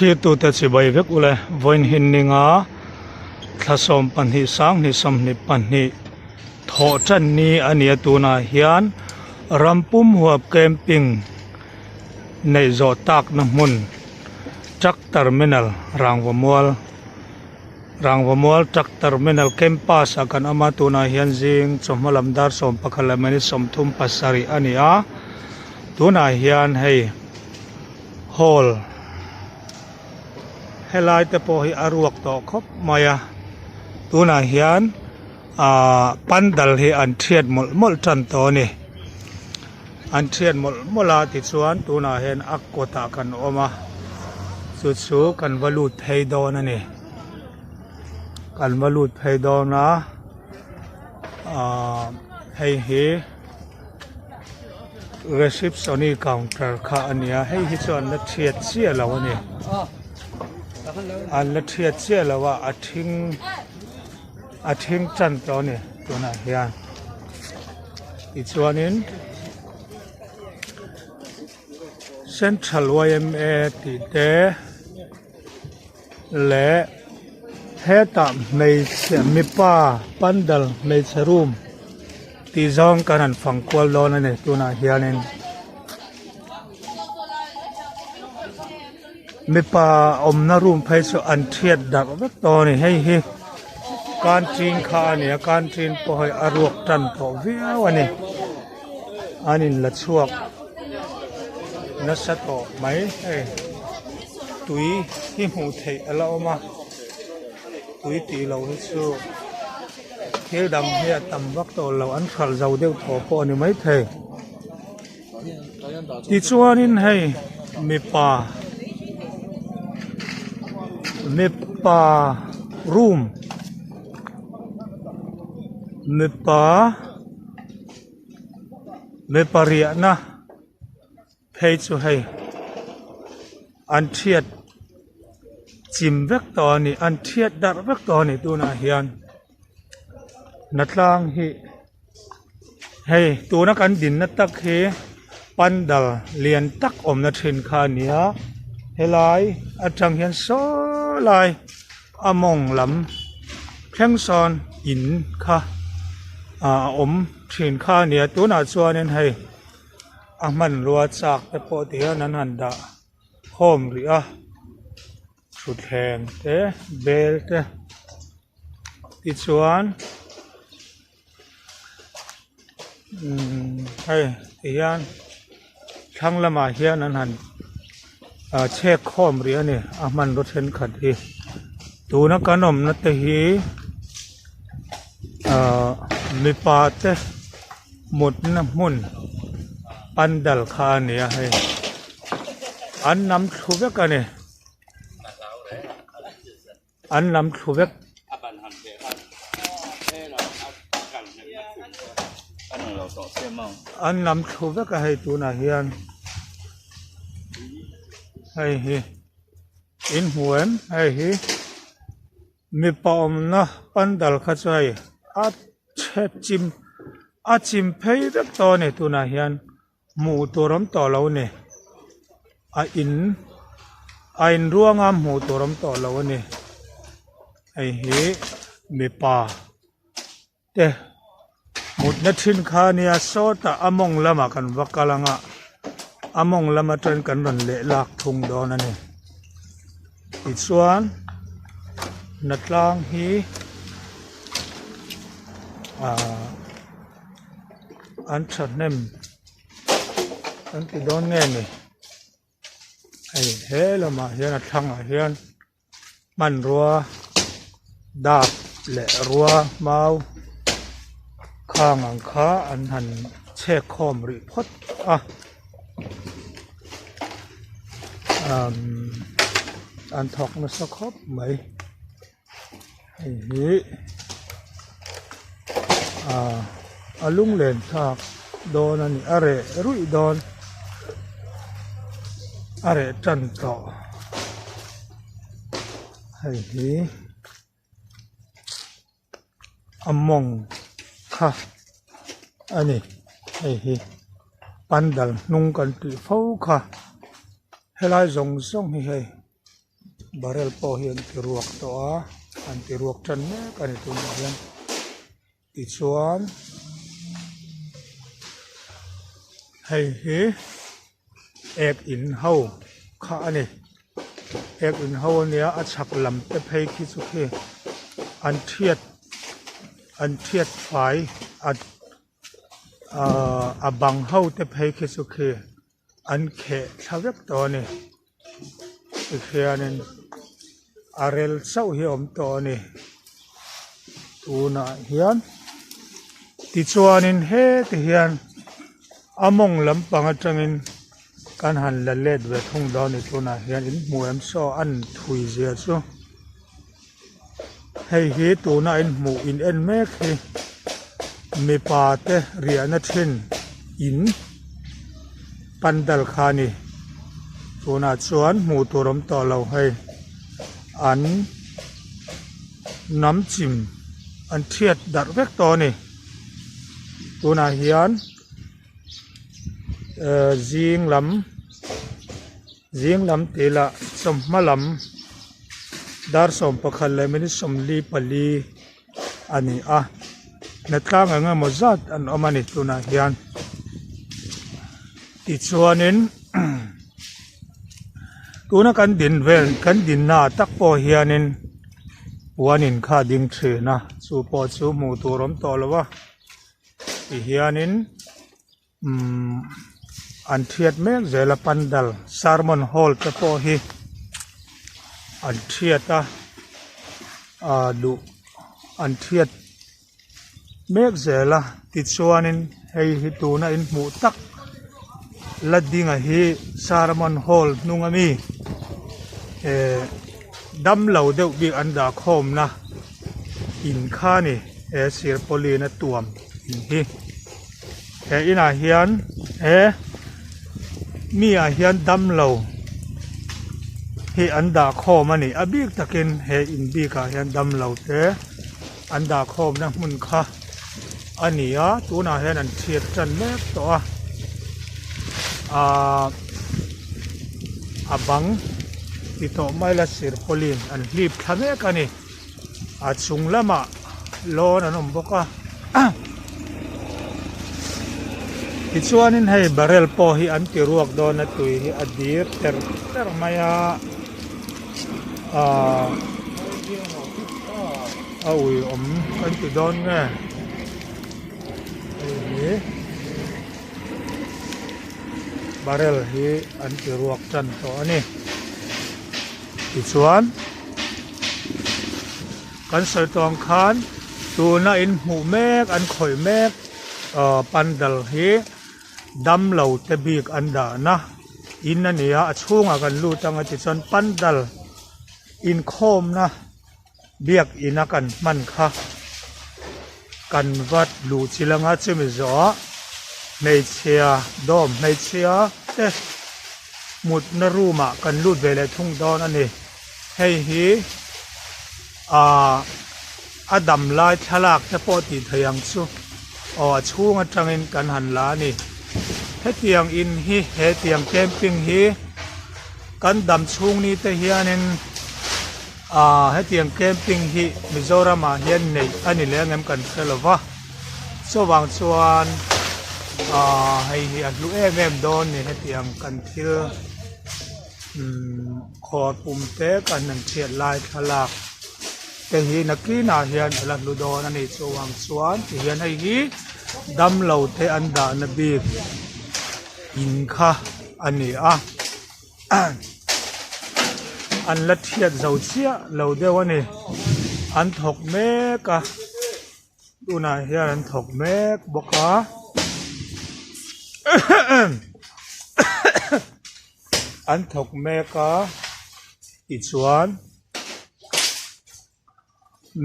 Thirtute chibai vek ule vawiin hi ninga thla 12 sanghnih 22 thawh tan ni a ni a tunah hian rampum huap camping neih zawh takna hmun truck terminal rangvamual Rangvamual Truck Terminal Campus ah kan awm a, tunah hian zing chawhma lam dar 11 leh minute 37 a ni a, tunah hian hei hall helai te pawh hi a ruak tawh khawp mai a, tunah hian ahh pandal hi an thiat mawlh mawlh tan tawh a ni, an thiat mawlh mawlh a tichuan tunah hian a kawtah kan awm a chu chu kan va lut phei dawn a ni kan va lut phei dawn a ahh hei hi receptioni counter kha a ni a hei hi chu an la thiat chiah lo a ni an la thiat chiah lo a a thing. A thing tan tawh a ni tunah hian tichuanin Central yma tih te leh hetah hmeichhe mipa pandal hmeichhe room tih zawng kan han fang kual dawn a ni tunah hianin. Mipa awmna room phei chu an thiat darh vek tawh a ni hei hi canteen kha a ni a canteen pawh hei a ruak tan tawh viau a ni an in la chhuak nasa tawh mai hei tui hi hmuh theih a la awm a tui tih loh hi chu thil dang hi a tam vak tawh lo an hralh zo deuh tawh pawh a ni maithei. Tichuanin hei mipa mipa room mipa mipa riahna phei chu hei an thiat chim vek tawh a ni an thiat darh vek tawh a ni tunah hian hnatlang hi. Hei tuna kan dinna tak hi pandal lian tak awmna thin kha a ni a helai atang hian saw lai a mawng lam thleng sawn in kha ah a awm thin kha a ni a tunah chuanin hei a hmanrua chak te pawh ti hian an han dah khawm rih a thutthleng te bel te tichuan. Umm hei ti hian thlang lamah hian an han ah chhek khawm rih a ni a hmanraw thenkhat hi tuna kan awmna te hi ah mipa te mutna hmun pandal kha a ni a hei an nam thlu vek a ni. An lam thlu vek. An lam thlu vek a hei tunah hian hei hi in hmu em hei hi mipa awmna pandal kha chu hei a chhe chim a chim phei vek tawh a ni tunah hian. Hmuh tur awm tawh lo a ni. A in a in ruanga hmuh tur awm tawh lo a ni. Hei hi mipa te mutna thin kha a nia sawtah a mawng lamah kan va kal ang a a mawng lam atangin kan rawn leh lak thung dawn a ni. Tichuan hnatlang hi ahh. An thahnem an ti dawn nge ni hei he lamah hian a thlangah hian hmanrua dap leh rua mau khang ang kha an han chhek khawm rih phawt a umm an thawk nasa khawp mai. Hei hi ah a lunglen thlak dawn a ni a reh ruih dawn a reh tan tawh hei hi a mawng kha a ni hei hi pandal hnung kan tih fo kha helai zawng zawng hi hei. Barrel pawh hi an ti ruak tawh a an ti ruak tan mek a ni tunah hian tichuan hei hi ek in ho kha a ni ek in ho a nia a chhak lam te phei khi chu khi an thiat an thiat fai a ahh a bang ho te phei khi chu khi an kheh thla vek tawh a ni tikhianin a rel chauh hi a awm tawh a ni tunah hian tichuanin heti hian a mawng lampang atangin kan han la let ve thung dawn a ni tunah hian in hmuh em saw an thui zia chu hei hi tuna in hmuh in en mek hi mipa te riahna thin in pandal kha a ni tunah chuan hmuh tur awm tawh lo hei an hnam chim an thiat darh vek tawh a ni tunah hian ehh zing lam zing lam tih lah chawhma lam dar 11 leh minute 44 a ni a hnatlang eng emaw zat an awm a ni tunah hian tichuanin tuna kan din vel kan dinna ah tak pawh hianin puan in kha a ding thin a chu pawh chu hmuh tur a awm tawh lo a tihianin umm an thiat mek zel a pandal sermon hall te pawh hi an thiat a ah duh an thiat mek zel a tichuanin hei hi tuna in hmuh tak la dinga hi sermon hall hnung ami eh damlo deuh bik an dah khawmna in kha a ni he sirpawlin a tuam in hi he inah hian he mi ah hian damlo hi an dah khawm a ni a bik takin he in bikah hian damlo te. An dah khawmna hmun kha a ni a tunah hian an thiat tan mek tawh a ahh a bang ti tawh mai la sirpawlin an hlip thla mek a ni a chung lamah lawn an awm bawk a tichuanin hei barrel pawh hi an ti ruak dawn a tui hi a dir ter ter mai a. Ahh a ui awm kan ti dawn nge hei hi barrel hi an ti ruak tan tawh a ni tichuan kan sawi tawh ang khan tuna in hmuh mek an khawih mek ahh pandal hi. Damlo te bik an dahna in a ni a a chhungah kan lut ang a tichuan pandal inkhawmna biakina kan hman kha kan va luh chilh ang a chumi zawhah hmeichhia dawm hmeichhia te mutna room ah kan lut ve leh thung dawn a ni hei hi ahh A dam lai thlalak te pawh tih theih ang chu aw a chhung atangin kan han la a ni. Hetiang in hi hetiang camping hi kan dam chhung ni te hianin ah hetiang camping hi Mizoram ah hian neih a ni leh angem kan hre lo va. Chuvang chuan ah hei hi a hlu em em dawn ni hetiang kan thil umm khawr pum te kan han chhiat lai thlalak. Te hi nakinah hian a la hlu dawn a ni chuang chuan ti hian hei hi damlo te an dahna bik in kha a ni a an la thiat zo chiah lo deuh a ni an thawk mek a tunah hian an thawk mek bawk a. An thawk mek a tichuan.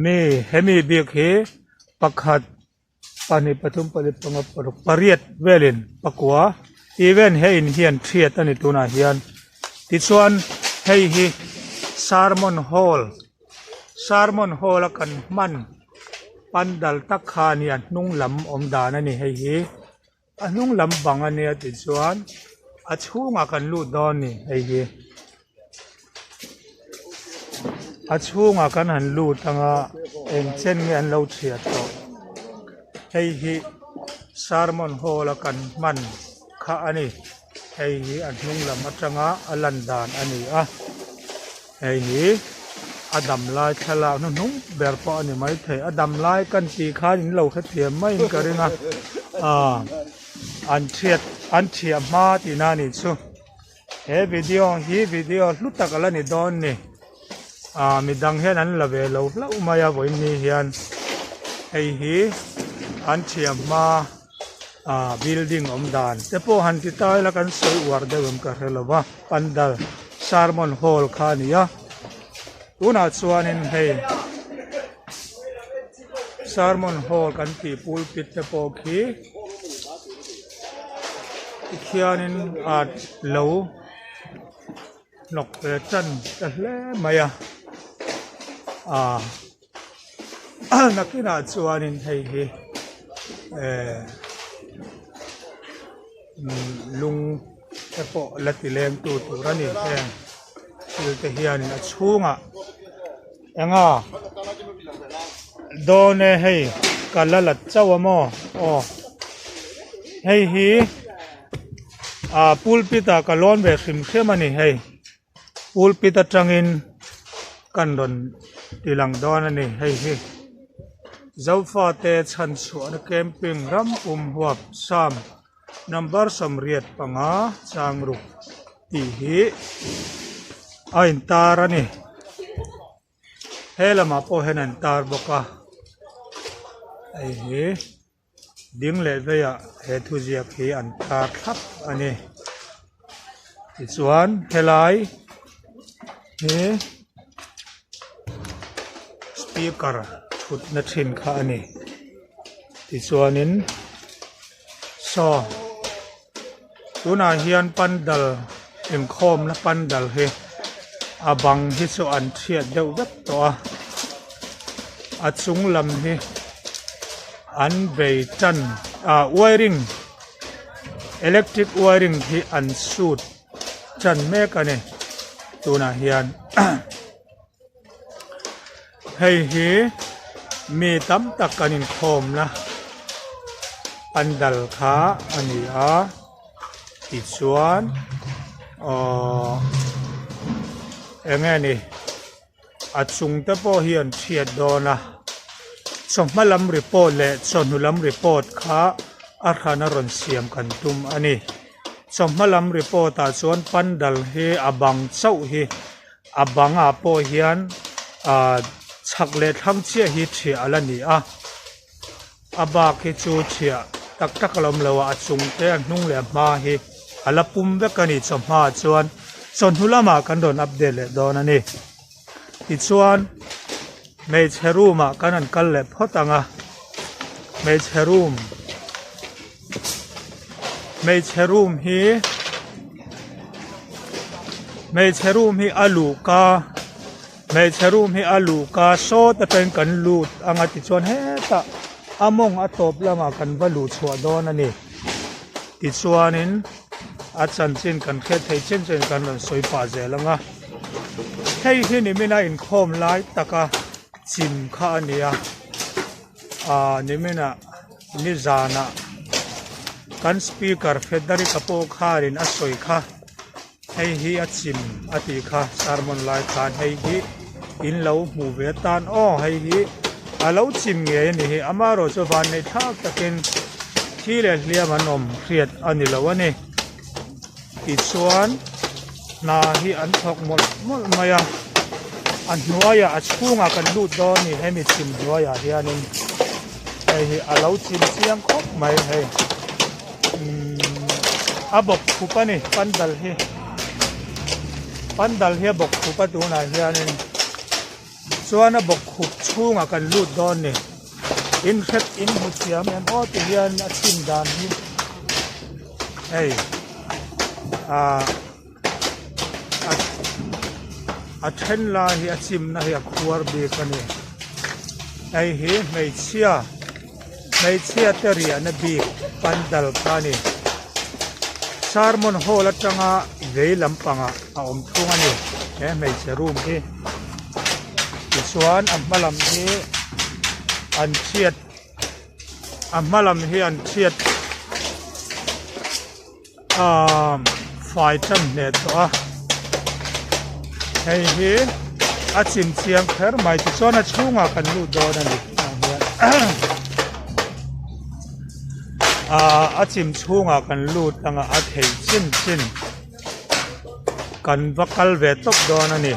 Mi hemi bik hi pakhat pahnih pathum pali panga paruk pariat velin pakua event he in hian thiat a ni tunah hian tichuan hei hi sermon hall sermon hall a kan hman pandal tak kha a ni a hnung lam awm dan a ni hei hi. A hnung lam bang a nia tichuan a chhungah kan lut dawn a ni hei hi. A chhungah kan han lut anga eng chen nge an lo chhiat tawh. Hei hi sermon hall a kan hman kha a ni. Hei hi a hnung lam atanga a lan dan a ni a. Hei hi a dam lai thlalak hnuhnung ber pawh a ni maithei. A dam lai kan tih khan in lo hrethiam maiin ka ring a. Aaa an thiat an thiah hma tihna a nih chu. He video hi video hlu tak a la ni dawn ni. Aaa midang hian an la ve lo hlauh mai a vawiin ni hian hei hi an thiam hma aaa building awm dan te pawh han ti ta ila kan sawi uar deuh em ka hre lo va pandal sermon hall kha a ni a tunah chuanin hei sermon hall kan tih pulpit te pawh khi tikhianin aa lo hnawk ve tan ta hle mai a aaa nakinah chuanin hei hi ehh lung te pawh la ti leng tu tur a ni heng thil te hianin a chhungah enga dawn e hei ka la la chauh a maw aw hei hi ah pulpit ah ka lawn ve hrim hrim a ni hei pulpit atangin kan rawn ti lang dawn a ni hei hi Zofate chhanchhuahna camping ram pum huap sam Number 85 chang ruk tih hi a intar a ni. He lamah pawh hian an tar bawk a hei hi ding leh veiah he thuziak hi an tar thlap a ni. Tichuan helai hi speaker thutna thin kha a ni. Tichuanin saw tunah hian pandal inkhawmna pandal hi a bang hi chu an thiat deuh vek tawh a a chung lam hi an bei tan ah wiring electric wiring hi an sut tan mek a ni tunah hian. Hei hi mi tam tak kan inkhawmna pandal kha a ni a tichuan aww eng nge ni a chung te pawh hi an chhiat dawn a chawhma lam report leh chawhnu lam report kha a hran a rawn siam kan tum a ni chawhma lam report ah chuan pandal hi a bang chauh hi. A bangah pawh hian ahh chhak leh thlang chiah hi thiah a la ni a a bak hi chu thiah tak tak a la awm lo a a chung te a hnung leh a hma hi a la pum vek a ni chawhma ah chuan chawhnu lamah kan rawn update leh dawn a ni tichuan hmeichhe room ah kan han kal leh phawt ang a hmeichhe room hmeichhe room hi hmeichhe room hi a luhka hmeichhe room hi a luhka sawt atangin kan lut anga tichuan hetah a mawng a tawp lamah kan va luh chhuah dawn a ni tichuanin a chanchin kan hriat theih chin chin kan rawn sawi pah zel ang a hei hi nimina inkhawm lai taka chim kha a ni a. Ahh niminah nizanah kan speaker Frederick a pawh kharin a sawi kha hei hi a chim a tih kha sermon lai khan hei hi in lo hmuh ve atan aw hei hi a lo chim ngei a ni hi amaherawh chu vanneih thlak takin thi leh hliam an awm hriat a ni lo a ni tichuan hna hi an thawk mawlh mawlh mai a a hnuaiah a chhungah kan lut dawn a ni hemi chim hnuaiah hianin hei hi a lo chim chiang khawp mai hei umm a bawk khup a ni pandal hi pandal hi a bawk khup a tunah hianin chuan a bawk khup chhungah kan lut dawn a ni inhret inhmu thiam em aw ti hian a chim dan hi hei ah a then lai hi a chimna hi a khuar bik a ni hei hi hmeichhia hmeichhia te riahna bik pandal kha a ni sermon hall atanga vei lampangah a awm thung a ni he hmeichhe room hi. Tichuan a hma lam hi an chhiat a hma lam hi an chhiat aaa fai tan hle tawh a hei hi a chim chiang kher mai tichuan a chhungah kan lut dawn a ni tunah hian aaa a chim chhungah kan lut ang a a thei chin chin kan va kal ve tawp dawn a ni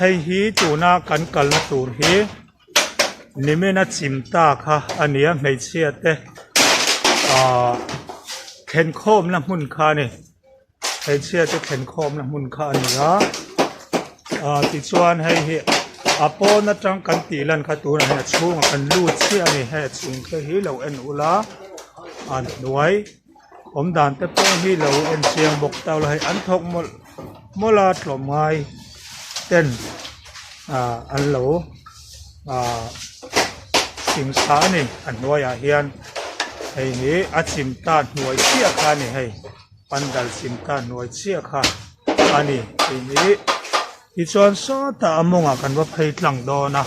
hei hi tuna kan kalna tur hi. Nimin a chim ta kha a ni a hmeichhia te ahh thlenkhawmna hmun kha a ni hmeichhia te thlenkhawmna hmun kha a ni a ahh tichuan hei hi a pawn atang kan tih lan kha tunah hian a chhungah kan lut chiah a ni hei a chung te hi lo en ula a hnuai awm dan te pawh hi lo en chiang bawk ta ula hei an thawk mawlh mawlh a tlawmngai ten ah an lo ah chim sa a ni a hnuaiah hian hei hi a chim ta hnuai chiah kha a ni hei pandal chim ta hnuai chiah kha a ni hei hi tichuan sawtah a mawngah kan va phei tlang dawn a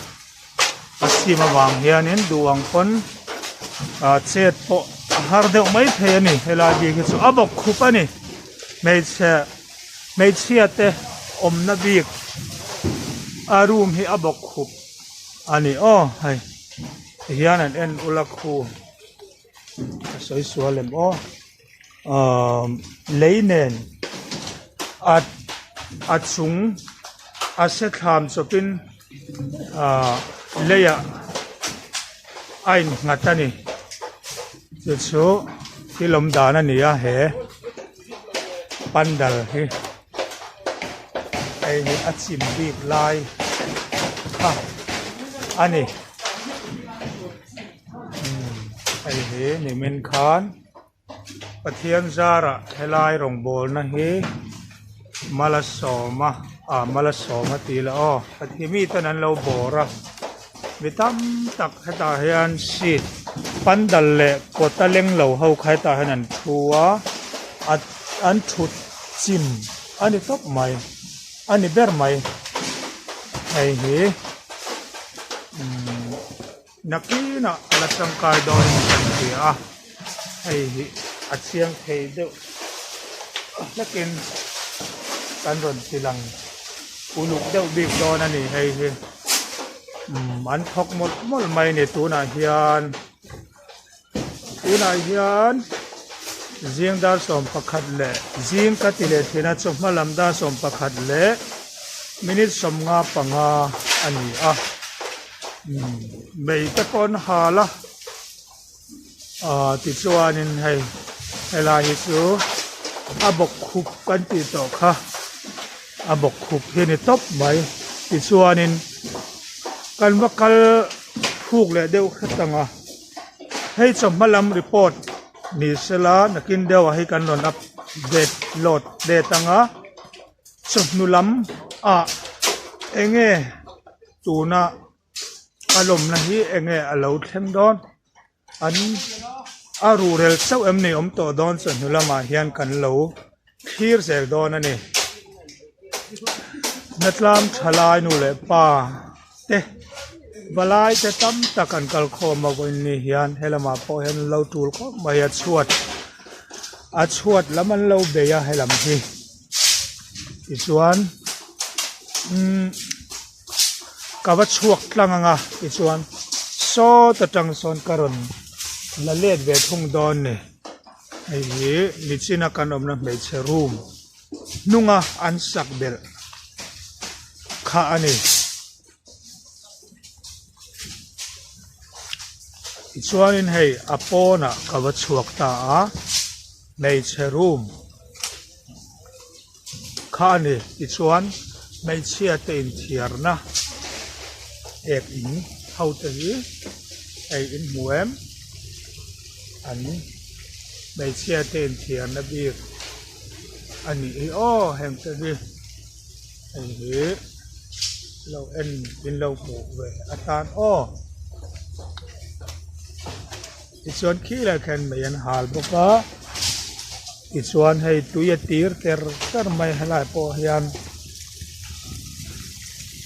a chim avang hianin duh ang pawn ah chet pawh a har deuh mai thei a ni helai bik hi chu a bawk khup a ni hmeichhe hmeichhia te awmna bik a room hi a bawk khup a ni aw hei tihian an en ula khu a sawi sual em aw ahh lei nen a a chung a se thlam chawpin ahh leiah a innghat a ni chu chu thil awm dan a ni a he pandal hi hei hi a chim bik lai kha a ni hei hi nimin khan Pathian zarah helai rawngbawlna hi Malasawma ah Malasawma tih lah aw Pathian mi ten an lo bawr a mi tam tak hetah hian seat pandal leh kawt a leng lo ho kha hetah hian an thu a an thut chim a ni tawp mai a ni ber mai hei hi umm. Nakinah a la tangkai dawnin kan hria a, hei hi a chiang thei deuh hlekin kan rawn ti lang uluk deuh bik dawn a ni hei hi umm an thawk mawlh mawlh mai a ni tunah hian tunah hian zing dar 11 leh zing ka ti leh thin a chawhma lam dar 11 leh minute 55 a ni a. Mei te pawh an hal a ah tichuanin hei helai hi chu a bawk khup kan tih tawh kha a bawk khup hi a ni tawp mai tichuanin kan va kal phuk leh deuh hret ang a hei chawhma lam report ni sela nakin deuh ah hei kan rawn update load let ang a chawhnu lam ah eng nge. Tuna a lawmna hi enge a lo thleng dawn an a ruhrel chauh em ni awm tawh dawn chawhnu lamah hian kan lo thlir zel dawn a ni Natlam thalai nu leh pa te valai te tam tak an kal khawm a vawiin ni hian helamah pawh hian an lo tul khawp mai a chhuat a chhuat lam an lo bei a helam hi. Tichuan umm ka va chhuak tlang ang a tichuan sawt atang sawn ka rawn la let ve thung dawn ni hei hi nichina kan awmna hmeichhe room hnunga an sak belh kha a ni tichuanin hei a pawnah ka va chhuak ta a hmeichhe room. Kha a ni tichuan hmeichhia te inthiarna ek in ho te hi hei in hmu em an hmeichhia te inthiarna bik a nih hi aw heng te hi hei hi lo en in lo hmuh ve atan aw. Tichuan khilai khian mei an hal bawk a tichuan hei tui a tir ter ter mai helai pawh hian.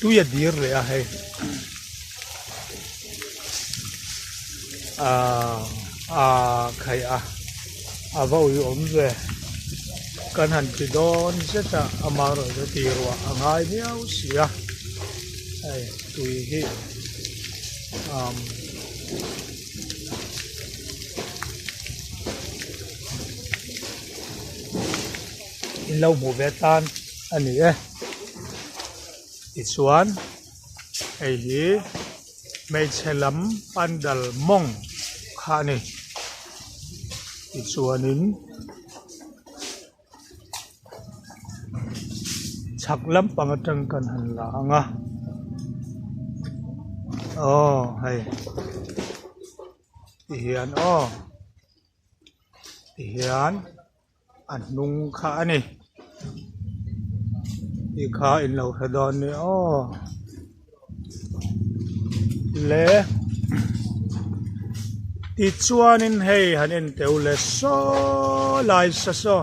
Tui a dir leh a hei ahh ahh khaih a a va ui awm ve kan han ti dawn zet a amaherawhchu chu tih ruah a ngai viau si a hei tui hi umm. In lo hmuh ve tan a ni e tichuan hei hi hmeichhe lam pandal mawng kha a ni tichuanin chhak lampang atang kan han la ang a aw hei ti hian aw ti hian. A hnung kha a ni tih kha in lo hre dawn nia aw le tichuanin hei han en teu le saw lai sa saw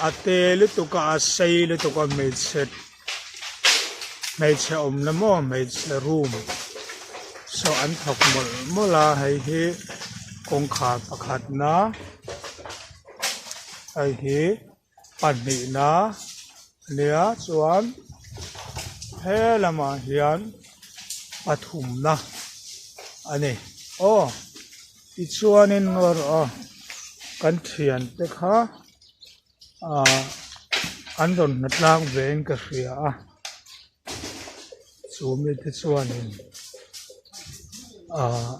a te lutuk a a sei lutuk a hmeichhe hmeichhe awmna maw hmeichhe room saw an thawk mawlh mawlh a hei hi kawngkhar pakhatna hei hi pahnihna ania chuan he lamah hian pathumna a ni aw tichuanin ngaw rawh aw kan thiante kha. Ahh an rawn hna tlang ve in ka hria a chu mite chuanin ahh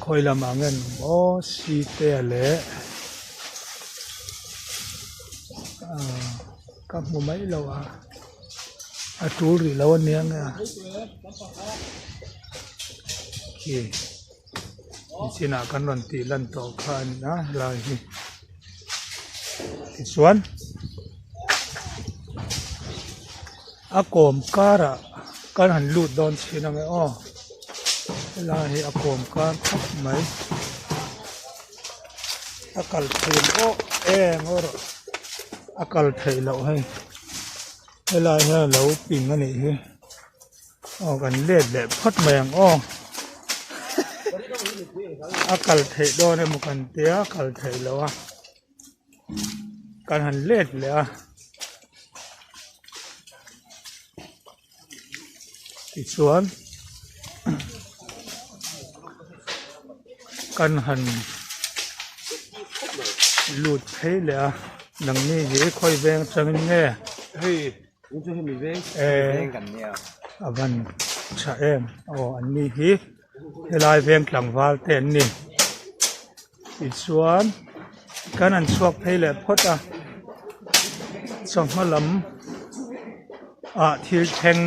khawi lamah nge an awm aw site leh ahh ka hmu mai lo a a tul rih lo ania nge a khi. Nichinah kan rawn tih lan tawh kha a ni a helai hi tichuan a kawm karah kan han lut dawn chhin ang e aw helai hi a kawm kar khawp mai a kal theih loh em erawh a kal theih loh hei helai hian a lo ping a nih hi. Aw kan let leh phawt mai ang aw a kal theih dawn emaw kan tia a kal theih loh a kan han let leh a tichuan kan han lut phei leh a nangni hi khawi veng atangin nge. A van tha em aw an ni hi helai veng tlangval te an ni tichuan kan han chhuak phei leh phawt a chawhma lam ah thil thleng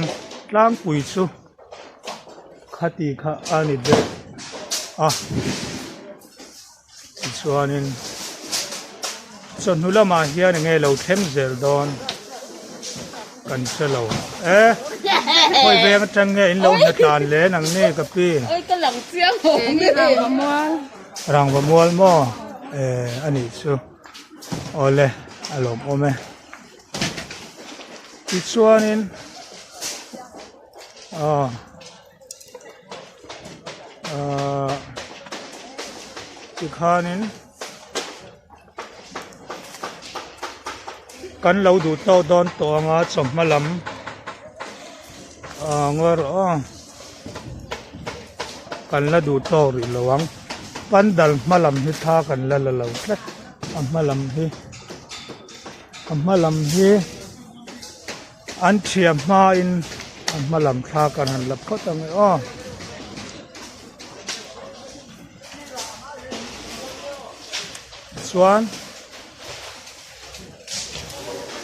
tlangpui chu khati kha a ni deuh a. Tichuanin chawhnu lamah hian eng nge lo thleng zel dawn kan hre lo e khawi veng atang nge in lo hna tlan le nang ni ka pi rangva mual maw e a nih chu awle a lawmawm e tichuanin aw. Ahh tikhanin kan lo duh tawk dawn tawh anga chawhma lam ahh ngawi rawh aw kan la duh tawk rih lo ang pandal hma lam hi tha kan la la lo tlat a hma lam hi a hma lam hi. An thiam hmain a hma lam thla kan han la phawt ang e aw. Chuan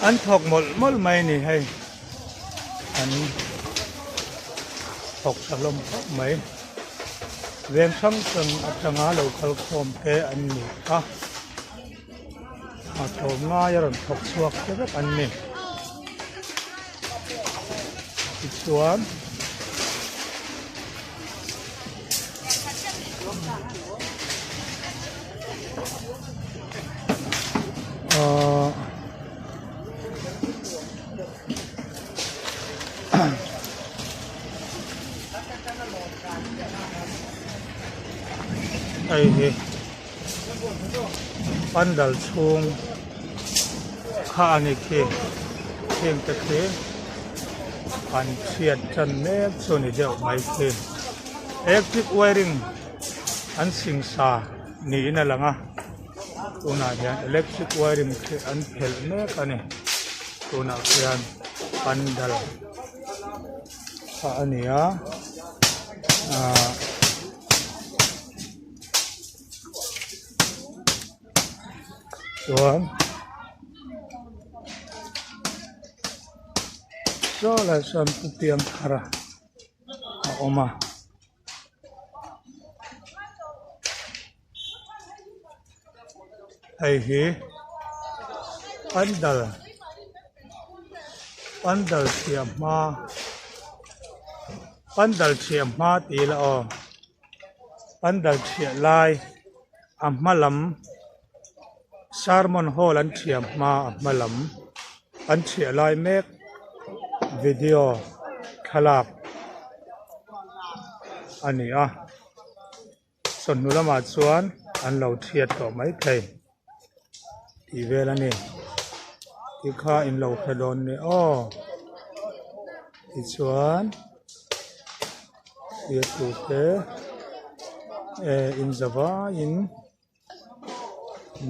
an thawk mawlh mawlh mai a ni hei an thawk tha hlawm khawp mai veng hrang hrang atanga lo kal khawm te an ni a. A tlawm ngai a rawn thawk chhuak te vek an ni tichuan ahh. Hei hi pandal chhung kha a ni khi heng te khi an chhiat tan mek chu ni deuh mai khi electric wiring an singsa niin a lang a tunah hian electric wiring khi an phelh mek a ni tunah khian pandal kha a ni a ahh. Chuan saw lai sawn pu piangthar a a awm a. Hei hi pandal pandal chhiah hma pandal chhiah hma tih ila aw. Pandal thiah lai a hma lam sermon hall an thiam hma a hma lam an thiah lai mek video thlalak a ni a chawhnu lamah chuan an lo thiat tawh maithei tih vel a ni tikha in lo hre dawn nia aw tichuan. Thirtute eh in za vaiin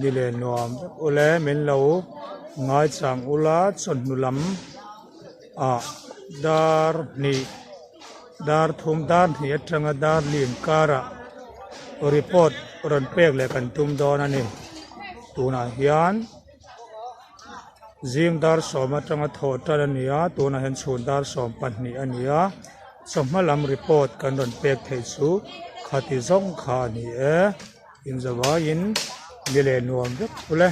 ni leh nuam vek ule min lo ngaichang ula chawhnu lam ah dar hnih dar thum dar hnih atanga dar lim karah report rawn pek leh kan tum dawn a ni tunah hian. Zing dar sawm atanga thawh tan a ni a, tunah hian chhun dar 12 a ni a, chawhma lam report kan rawn pek theih chu khati zawng kha a ni e, inzavaiin ni leh nuam vek ule.